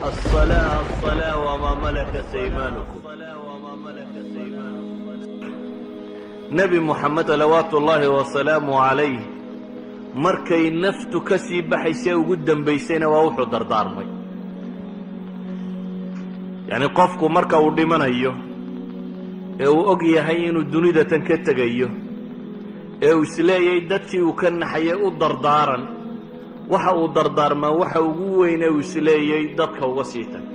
الصلاة الصلاة وما ملكت أيمانكم. Nebi Moxamed salawaatu ullaahi wasalaamu calayh markay naftu ka sii baxaysee ugu dambaysayna waa wuxuu dardaarmay. Yacni, qofku marka uu dhimanayo ee uu og yahay inuu dunida tan ka tegayo ee uu isleeyay dadkii uu ka naxayay u dardaaran, waxa uu dardaarmaa waxa ugu weyne uu isleeyay dadka uga sii tag.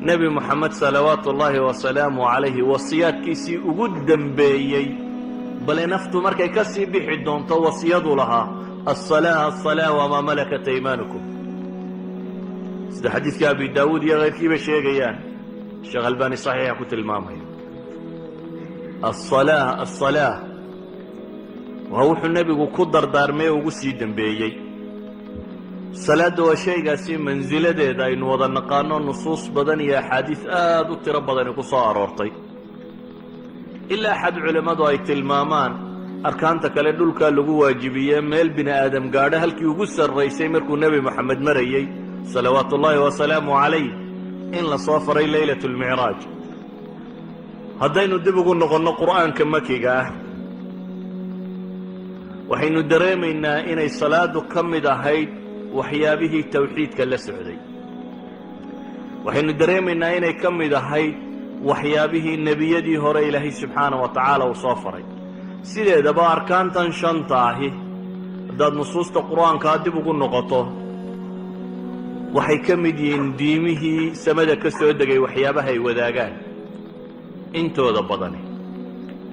Nebi Moxamed salawaatu ullaahi wasalaamu calayhi wasiyaadkiisii ugu dembeeyey, bale naftu markay ka sii bixi doonto, wasiyadu lahaa: "الصلاة الصلاة وما ملكت أيمانكم", sida xadiidka Abi Daawuud iyo keyrkiiba sheegayaan, Sheekh Albaani saxiixa ku tilmaamaya. الصلاة الصلاة waa wuxuu nebigu ku dardaarmay ee ugu sii dembeeyey. Salaadda waa shaygaasi mansiladeeda aynu wada naqaano, nusuus badan iyo axaadiis aad u tiro badani ku soo aroortay, ilaa axad culimmadu ay tilmaamaan arkaanta kale dhulkaa lagu waajibiye meel bini aadam gaadho halkii ugu sarraysay markuu Nebi Moxamed marayey salawaatu ullaahi wasalaamu calayh in la soo faray leylat almicraaj. Haddaynu dib ugu noqonno Qur'aanka makiga ah, waxaynu dareemaynaa inay salaadu ka mid ahayd waxyaabihii tawxiidka la socday. Waxaynu dareemaynaa inay ka mid ahayd waxyaabihii nebiyadii hore Ilaahay subxaana wa tacaala uu soo faray. Sideedaba arkaantan shanta ahi, haddaad nusuusta Qur-aankaa dib ugu noqoto, waxay ka mid yihiin diimihii samada ka soo degay waxyaabaha ay wadaagaan intooda badani.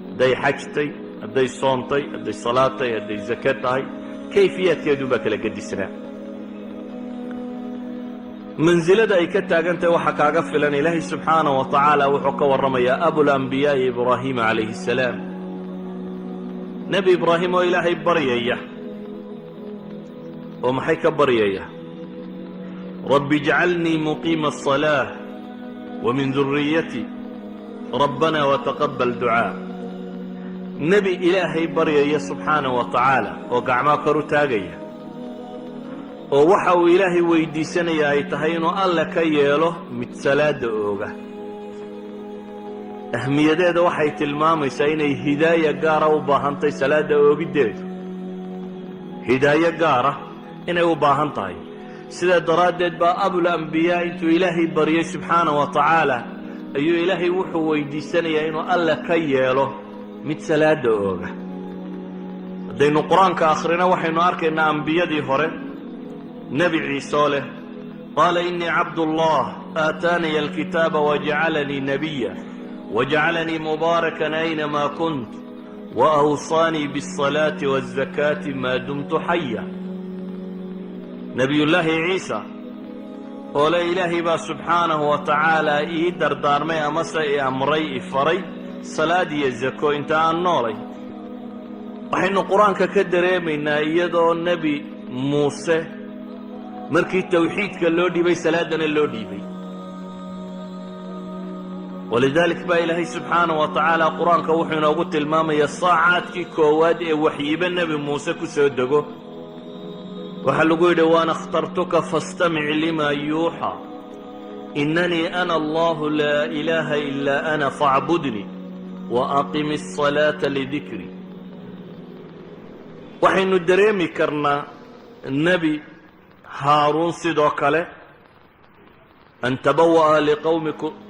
Hadday xajtay, hadday soontay, hadday salaadtay, hadday zake tahay, kayfiyaadkeedunbaa kala gedisnaa. Mansilada ay ka taagantahay waxaa kaaga filan, Ilaahay subxaana wa tacaala wuxuu ka warramayaa أبو الأنبياء Ibraahima calayhi الsalaam, Nebi Ibraahim oo Ilaahay baryaya. Oo maxay ka baryaya? "رب اجعلني مقيم الصلاة ومن ذريتي ربنا وتقبل دعاء." Nebi Ilaahay baryaya subxaana wa tacaala oo gacmaa kor u taagaya, oo waxa uu Ilaahay weydiisanaya ay tahay inuu Alle ka yeelo mid salaada ooga. Ahmiyadeeda waxay tilmaamaysaa inay hidaaya gaara u baahantahay salaadda oogiddeedu, hidaayo gaara inay u baahan tahay. Sidaa daraaddeed baa أبو الأنبياء intuu Ilaahay baryay subxaana wa tacaala ayuu Ilaahay wuxuu weydiisanayaa inuu Alle ka yeelo mid salaada ooga. Haddaynu Qur-aanka akhrino, waxaynu arkaynaa ambiyadii hore, Nebi Ciise oo leh: "قال إني عبد الله آتاني الكتاب وجعلني نبيا وجعلني مباركا أينما كنت وأوصاني بالصلاة والزكاة ما دمت حيا." Nebiyullaahi Ciisa oo le: "Ilaahay baa subxaanahu wa tacaala ii dardaarmay amase i amray, i faray salaad iyo zako inta aan noolay." Waxaynu Qur-aanka ka dareemaynaa iyadoo Nebi Muuse markii tawxiidka loo dhiibay salaadana loo dhiibay. ولذلك baa Ilaahay subxaana wa tacaala Qur-aanka wuxuu inoogu tilmaamayaa saacaadkii koowaad ee waxyiba Nebi Muuse ku soo dego waxaa lagu yidhi: "وأنا اخترتك فاستمع لما يوحى إنني أنا الله لا إله إلا أنا فاعبدني وأقم الصلاة لذكري." Waxaynu dareemi karnaa Nebi Haaruun sidoo kale: "أن تبوآ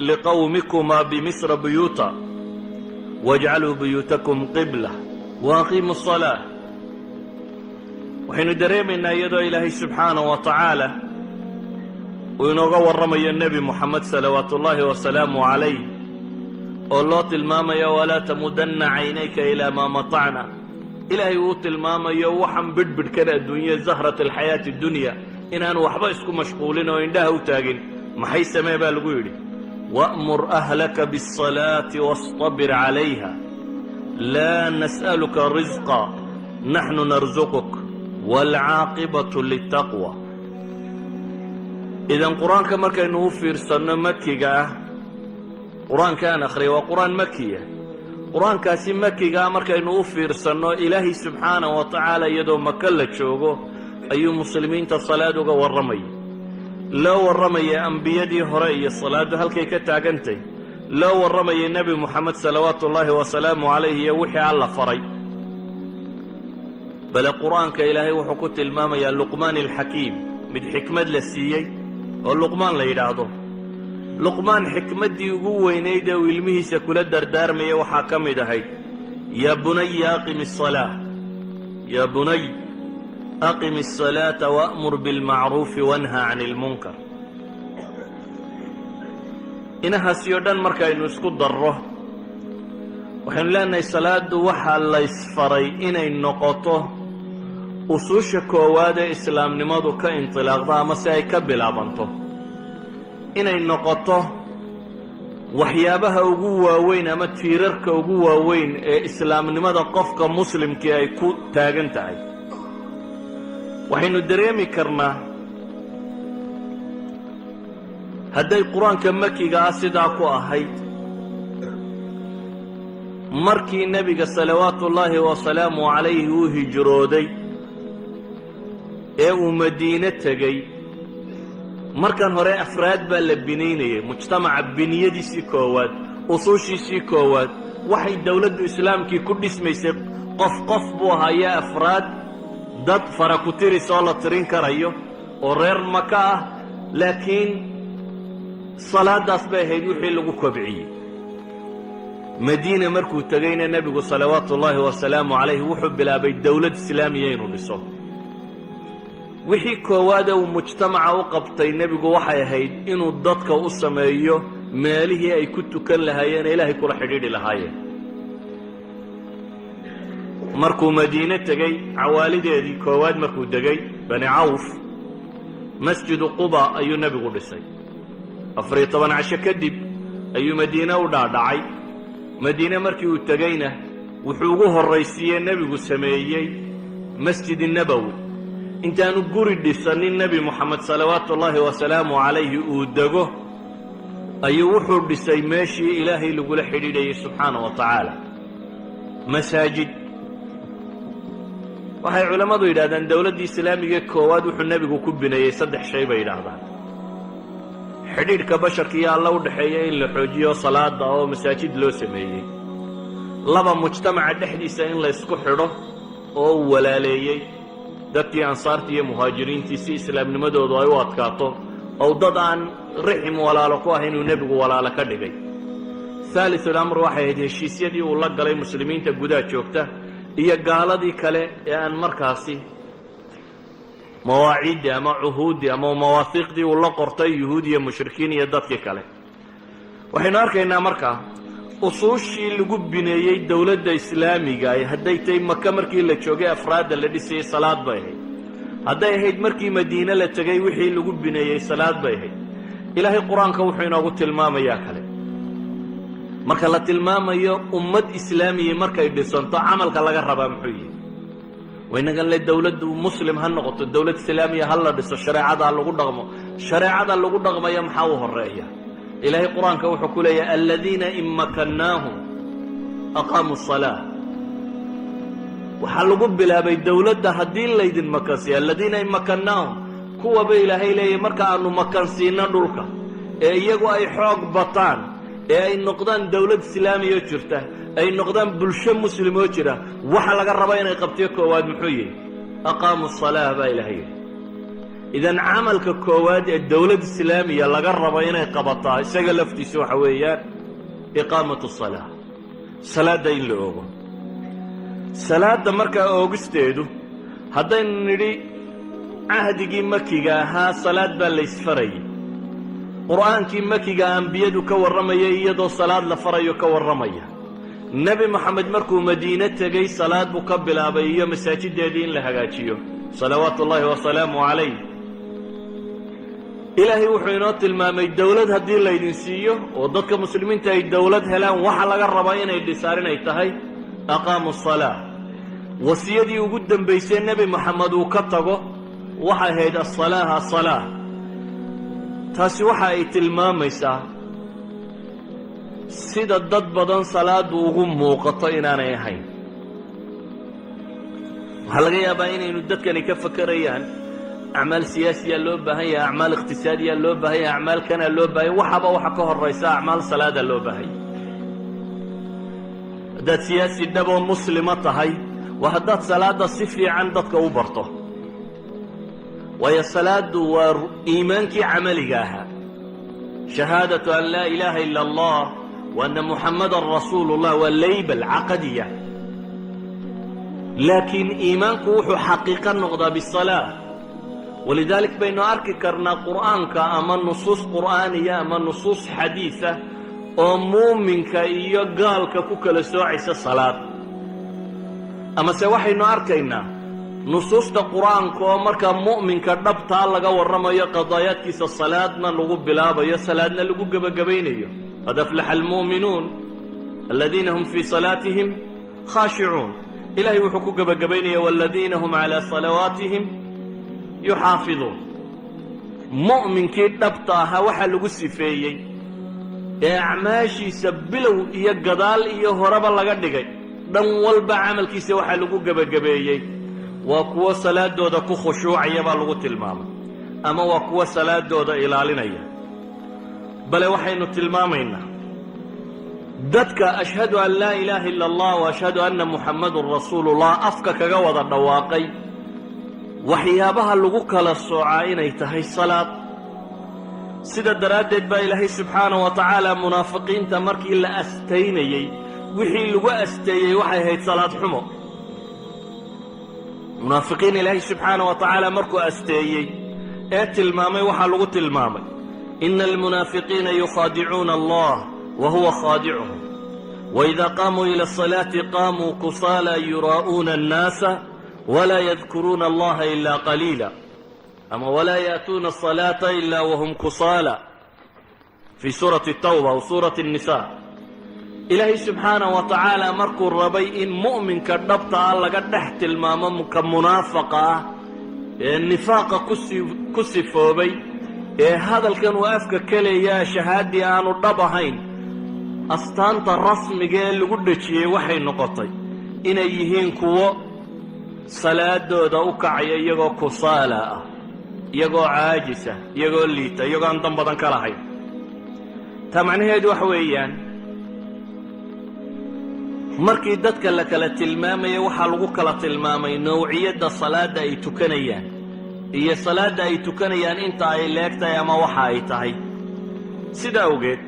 لقومكما بمصر بيوتا واجعلوا بيوتكم قبلة وأقيموا الصلاة." Waxaynu dareemaynaa iyadoo Ilaahay subxaanaه wa tacaala uu inooga warramayo Nebi Moxamed salawaatu ullaahi wasalaamu calayh oo loo tilmaamayo: "ولا تمدن عينيك إلى ما متعنا." Ilaahay uu tilmaamayo waxan bidhbidhkan adduunya, زهرة الحياة الدنيا, inaanu waxba isku mashquulin oo indhaha u taagin. Maxay samee baa lagu yidhi? "وأمر أهلك بالصلاة واصطبر عليها لا نسألك رزقا نحن نرزقك والعاقبة للتقوى." Idan Qur-aanka markaynu u fiirsanno makiga ah, Qur-aanka aan akhriyay waa Qur-aan makiya. Qur-aankaasi makiga ah markaynu u fiirsanno, Ilaahay subxaanaه wa tacaala iyadoo Maka la joogo ayuu muslimiinta salaad uga warramaya. Loo warramayay ambiyadii hore iyo salaaddu halkay ka taagantay, loo warramayay Nebi Moxamed salawaatu ullaahi wasalaamu calayh iyo wixii Alla faray. Bale Qur-aanka Ilaahay wuxuu ku tilmaamayaa Luqmaan alxakiim, mid xikmad la siiyey oo Luqmaan la yidhaahdo. Luqmaan xikmaddii ugu weynayd ee uu ilmihiisa kula dardaarmaya waxaa ka mid ahayd: "Yaa bunaya aqim asalaa, yaa bunay aqim asalaata wa'mur bilmacruufi wanha can ilmunkar." Inahaasi oo dhan markaynu isku darro, waxaynu leenahay salaaddu waxaa laysfaray inay noqoto usuusha koowaad ee islaamnimadu ka intilaaqdo ama si ay ka bilaabanto, inay noqoto waxyaabaha ugu waaweyn ama tiirarka ugu waaweyn ee islaamnimada qofka muslimkii ay ku taagan tahay. Waxaynu dareemi karnaa hadday Qur-aanka makiga ah sidaa ku ahayd, markii Nebiga salawaatu ullaahi wasalaamu calayhi uu hijrooday ee uu Madiine tegey, markan hore afraad baa la binaynayay mujtamaca. Biniyadiisii koowaad, usuushiisii koowaad, waxay dowladdu islaamkii ku dhismaysay qof qof buu ahaayee, afraad, dad fara ku tiris oo la tirin karayo oo reer Maka ah, laakiin salaaddaas bay ahayd wixii lagu kobciyey. Madiina markuu tegeyna, Nebigu salawaatu ullaahi wasalaamu calayh wuxuu bilaabay dowlad islaamiya inuu dhiso. Wixii koowaade uu mujtamaca u qabtay Nebigu waxay ahayd inuu dadka u sameeyo meelihii ay ku tukan lahaayeen ee Ilaahay kula xidhiidhi lahaayeen. Markuu Madiine tegey, cawaalideedii koowaad markuu degay, Bani Cawf, Masjidu Quba ayuu Nebigu dhisay. 14 casho kadib ayuu Madiine u dhaadhacay. Madiine markii uu tegeyna, wuxuu ugu horraysiiyey Nebigu sameeyey Masjid Nabowi. Intaanu guri dhisanin Nebi Moxamed salawaatu ullaahi wasalaamu calayhi uu dego, ayuu wuxuu dhisay meeshii Ilaahay lagula xidhiidhayay subxaana wa tacaala, masaajid. Waxay culammadu yidhahdaan dowladdii islaamiga koowaad wuxuu Nebigu ku bineeyey saddex shay bay yidhaahdaan: xidhiidhka basharka iyo Alla u dhexeeya in la xoojiyo, salaada oo masaajid loo sameeyey; laba, mujtamaca dhexdiisa in laysku xidho oo uu walaaleeyey dadkii ansaartii iyo muhaajiriintii si islaamnimadoodu ay u adkaato, oo dad aan rixim walaalo ku ah inuu Nebigu walaalo ka dhigay; haalisul amr waxay ahayd heshiisyadii uu la galay muslimiinta gudaha joogta iyo gaaladii kale ee aan markaasi mawaaciiddii ama cuhuuddii ama mawaahiiqdii uu la qortay yuhuud iyo mushrikiin iyo dadkii kale. Waxaynu arkaynaa markaa usuushii lagu bineeyey dowladda islaamiga ah, hadday tahay Maka markii la joogay afraadda la dhisayey, salaad bay ahayd; hadday ahayd markii Madiine la tegey, wixii lagu bineeyey salaad bay ahayd. Ilaahay Qur-aanka wuxuu inoogu tilmaamayaa kale, marka la tilmaamayo ummad islaamiya markay dhisanto, camalka laga rabaa muxuu yihi? Inagan le dowladdu muslim ha noqoto, dowlad islaamiya ha la dhiso, shareecada lagu dhaqmo. Shareecada lagu dhaqmaya maxaa u horeeya? Ilaahay Qur-aanka wuxuu ku leeyahay: "Aladiina in makannaahum aqaamuu asalaa." Waxaa lagu bilaabay dowladda haddii laydin makansiiya. "Aladiina in makannaahum", kuwaba Ilaahay leeyahy, marka aanu makansiino dhulka ee iyagu ay xoog bataan ee ay noqdaan dowlad islaamiya jirta, ay noqdaan bulsho muslimoo jira, waxa laga raba inay qabtiyo koowaad muxuu yihi? "Aqaamu salaa" baa Ilahay yidhi. Idan camalka koowaad ee dowlad islaamiya laga rabo inay qabataa isaga laftiisa waxa weeyaan iqaamatu salaa, salaadda in la oogo. Salaadda markaa oogisteedu, haddaynu nidhi cahdigii makiga ahaa salaad baa laysfarayay, Qur'aankii makiga ambiyadu ka warramayay iyadoo salaad la farayo ka warramaya, Nebi Moxamed markuu Madiine tegey salaad buu ka bilaabay iyo masaajideedii in la hagaajiyo salawaatu ullaahi wasalaamu calayh. Ilaahay wuxuu inoo tilmaamay dowlad haddii laydin siiyo oo dadka muslimiinta ay dowlad helaan, waxa laga rabaa inay dhisaan inay tahay aqaamu asalaa. Wasiyadii ugu dambaysay Nebi Moxamed uu ka tago waxay ahayd asalaa, asalaa. Taasi waxa ay tilmaamaysaa sida dad badan salaaddu ugu muuqato inaanay ahayn. Waxaa laga yaabaa inaynu dadkani ka fakerayaan Acmaal siyaasiyaa loo baahan yahay, acmaal iqtisaadiyaa loo baahan yahay, acmaal kanaa loo baahan yahay. Waxaba waxa ka horaysa acmaal salaada loo baahan yahay. Haddaad siyaasi dhaboo muslima tahay, waa haddaad salaadda si fiican dadka u barto, waayo salaaddu waa iimaankii camaliga ahaa. Shahaadatu an laa ilaaha ila allah wa anna muxammadan rasuulu llah waa label caqadiya, laakiin iimaanku wuxuu xaqiiqo noqdaa bisalaa. Walidaalik baynu arki karnaa qur'aanka ama nusuus qur'aaniya ama nusuus xadiisa oo muuminka iyo gaalka ku kala soocaysa salaad, amase waxaynu arkaynaa nusuusta qur'aanka oo markaa mu'minka dhabtaa laga warramayo, qadaayaadkiisa salaadna lagu bilaabayo, salaadna lagu gebagabaynayo. Qad aflaxa almu'minuun aladiina hum fii salaatihim khaashicuun. Ilahay wuxuu ku gebagabaynaya waladiina hum calaa salawaatihim yuxaafiduun. Mu'minkii dhabta ahaa waxaa lagu sifeeyey ee acmaashiisa bilow iyo gadaal iyo horeba laga dhigay, dhan walba camalkiisa waxaa lagu gebagabeeyey waa kuwo salaadooda ku khushuucaya baa lagu tilmaamay, ama waa kuwo salaadooda ilaalinaya. Bale waxaynu tilmaamaynaa dadka ashhadu an laa ilaaha ila allah wa ashhadu anna muxammadun rasuulullah afka kaga wada dhawaaqay, waxyaabaha lagu kala soocaa inay tahay salaad. Sida daraaddeed baa Ilaahay subxaanahu wa tacaala munaafiqiinta markii la astaynayey, wixii lagu asteeyey waxay ahayd salaad xumo. Munaafiqiin Ilaahay subxaanahu wa tacaala markuu asteeyey ee tilmaamay, waxaa lagu tilmaamay: ina almunaafiqiina yukhaadicuuna allah wa huwa khaadicuhum waidaa qaamuu ila asalaati qaamuu kusaala yuraa'uuna annaasa walaa yadkuruuna allaha ila qaliila, ama walaa ya'tuuna asalaata ila wahum kusaala, fii suurati tawba aw suurati الnisa. Ilaahay subxaanahu wa tacaala markuu rabay in mu'minka dhabta ah laga dhex tilmaamo ka munaafaqa ah ee nifaaqa ku sifoobay, ee hadalkan uu afka ka leeyaa shahaadii aanu dhab ahayn, astaanta rasmiga ee lagu dhejiyey waxay noqotay inay yihiin kuwo salaadooda u kacaya iyagoo kusaala ah, iyagoo caajisa, iyagoo liita, iyagoo aan dan badan ka lahayn. Taa macnaheedu waxa weeyaan, markii dadka la kala tilmaamayay, waxaa lagu kala tilmaamay nawciyadda salaadda ay tukanayaan iyo salaadda ay tukanayaan inta ay leeg tahay ama waxa ay tahay. Sida awgeed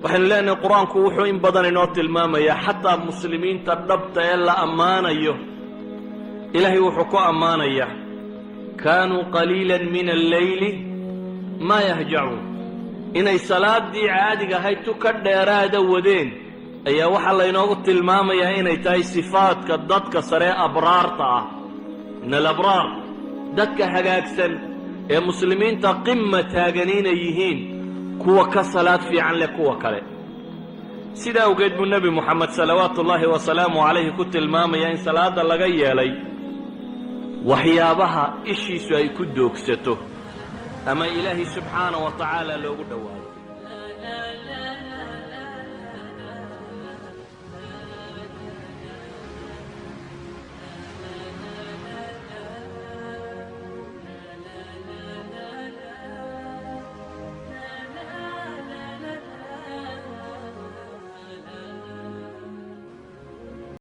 waxaynu leenahay, qur-aanku wuxuu in badan inoo tilmaamayaa xataa muslimiinta dhabta ee la ammaanayo. Ilaahay wuxuu ku ammaanayaa kaanuu qaliila min alleyli maa yahjacuun. Inay salaaddii caadiga ahayd tu ka dheeraada wadeen ayaa waxaa laynoogu tilmaamayaa inay tahay sifaadka dadka sare abraarta ah. Min alabraar, dadka hagaagsan ee muslimiinta qima taagan, inay yihiin kuwa ka salaad fiican leh kuwa kale. Sidaa awgeed buu Nebi Moxamed salawaatu ullaahi wasalaamu calayhi ku tilmaamaya in salaadda laga yeelay waxyaabaha ishiisu ay ku doogsato ama Ilaahay subxaana wa tacaala loogu dhowaado.